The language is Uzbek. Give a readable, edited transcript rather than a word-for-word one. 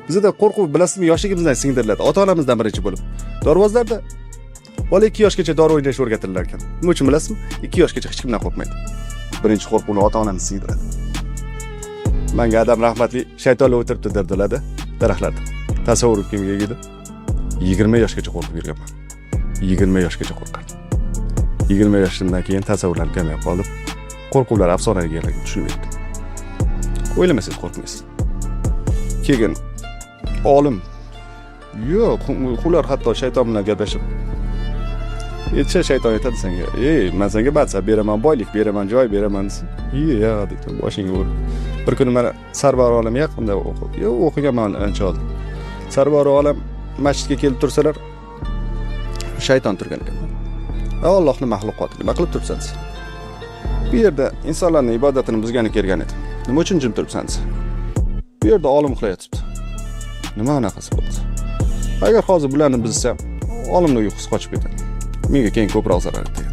Bizda qo'rquv, bilasizmi, yoshligimizdan singdiriladi, ota onamizdan birinchi bo'lib. Dorivozlarda bola 2 yoshgacha dori o'ynashni o'rgatilar ekan. Nima uchun, bilasizmi? 2 yoshgacha hech kimdan qo'rqmaydi. Birinchi qo'rquvni ota onamiz singdiradi. Manga adam rahmatli shaytonlar o'tiribdi derdilarda daraxtlarda. Tasavvur kimga edi? 20 yoshgacha qo'rqib yurganman. 20 yoshgacha qo'rqardim. 20 yoshimdan keyin tasavvurlarim kamayib qoldi. Qo'rquvlar afsona ekanligini tushunib yetdim. O'ylamasangiz, qo'rqmaysiz. Keyin olim yo'q, ular hatto shayton bilan gaplashib aytsa, shayton aytadi senga: "Ey, man senga mansab beraman, boylik beraman, joy beraman" desa, "Iya", deydi, boshingga urib. Bir kuni mana Sarvar olam yaqinda yo'q, o'qiganman ancha oldin. Sarvar olam masjidga kelib tursalar, shayton turgan ekan. "Allohni maxluqoti, nima qilib turibsan?" desa, "Bu yerda insonlarning ibodatini buzgani kelgan edim". "Nima uchun jim turibsan?" desa, "Bu yerda olim uxlayotibdi". "Nima anaqasi bo'ldi?" "Agar hozir bularni buzsam, olimni uyqusi qochib ketadi, menga keyin ko'proq zarar yetadi".